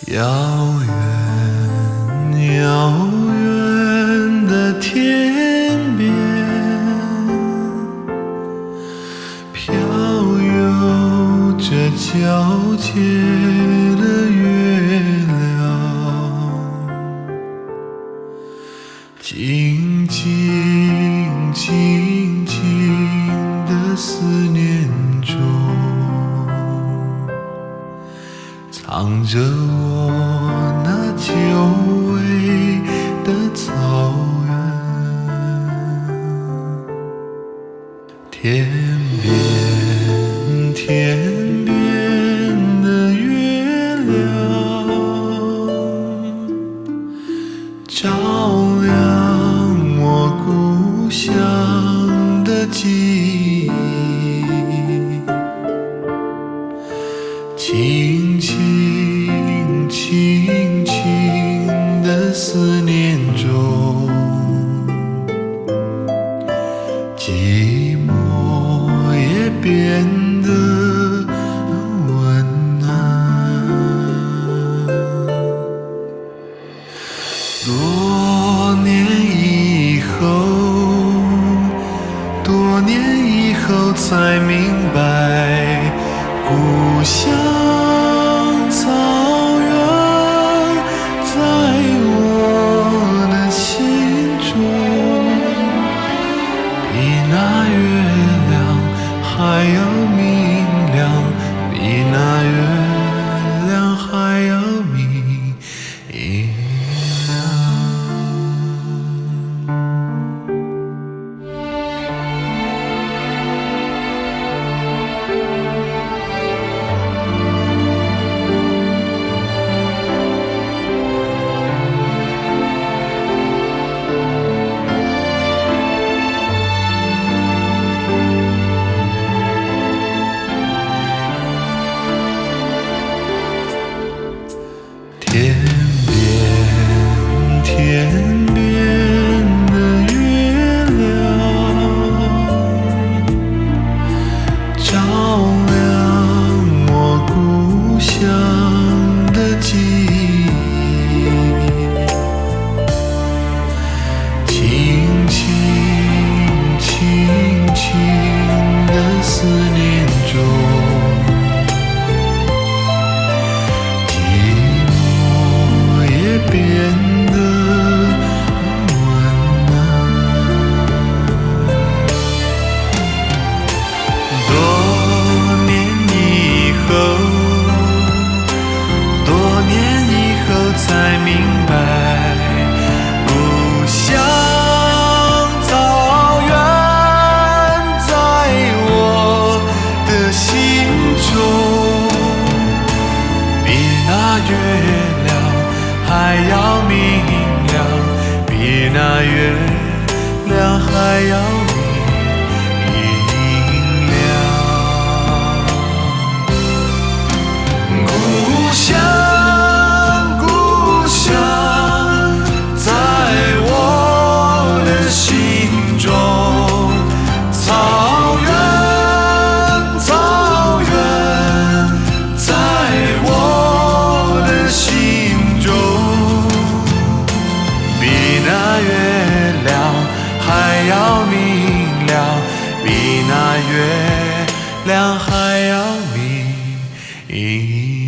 遥遠遙遠的天邊，飄遊著皎潔的月亮，靜靜靜靜的思念中，藏著我那久違的草原。天邊天邊的月亮，照亮我故鄉的記憶，輕輕輕輕的思念中，寂寞也變得溫暖。多年以後，多年以後才明白，故鄉草原在我的心中，比那月亮還要明亮，比那月亮還要明亮。天邊天邊的月亮，照亮我故鄉的記憶，輕輕輕輕的思念中，變得溫暖。多年以後，多年以後才明白，故鄉草原在我的心中，比那月亮還要明亮，比那月亮還要明亮。故鄉，故鄉，在我的心中。草原，草原，在我的心中，比那月亮還要明亮，比那月亮還要明亮。